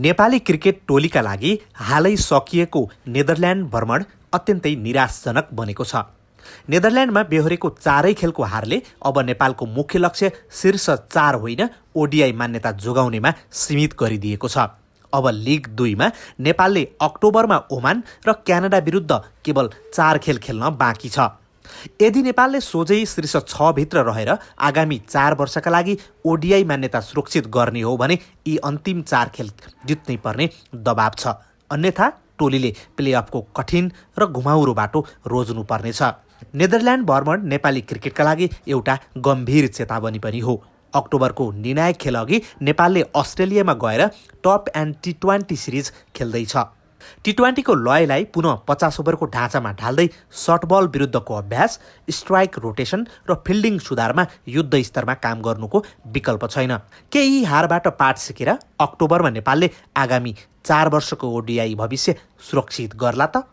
Nepali cricket टोलीका लागि हालै सकिएको नेदरल्यान्ड भ्रमण अत्यन्तै निराशजनक बनेको छ। नेदरल्यान्डमा बेहोरेको 4 खेलको हारले अब नेपालको मुख्य लक्ष्य शीर्ष 4 होइन ओडिआई मान्यता जोगाउनेमा सीमित गरिदिएको छ। अब लिग 2मा नेपालले अक्टोबरमा ओमान र क्यानाडा विरुद्ध केवल 4 खेल खेल्न बाँकी छ। यदि नेपालले सोझै शीर्ष 6 भित्र रहेर आगामी 4 वर्षका लागि ओडिआई मान्यता सुरक्षित गर्ने हो भने यी अन्तिम 4 खेल जित्नै पर्ने दबाव छ। अन्यथा टोलीले प्लेअफको कठिन र घुमाउरो बाटो रोज्नु पर्नेछ। नेदरल्यान्ड भ्रमण नेपाली क्रिकेटका लागि एउटा गम्भीर चेतावनी पनि हो। अक्टोबरको निर्णायक खेलअघि नेपालले अस्ट्रेलियामा गएर टप एन्ड टी20 सिरिज खेल्दैछ। टी20को लयलाई पुनः 50 ओभरको ढाँचामा ढाल्दै सर्टबल विरुद्धको अभ्यास, स्ट्राइक रोटेसन र फिल्डिङ सुधारमा युद्ध स्तरमा काम गर्नुको विकल्प छैन। के यी हारबाट पाठ सिकेर अक्टोबरमा नेपालले आगामी 4 वर्षको ओडिआई भविष्य सुरक्षित गर्ला त?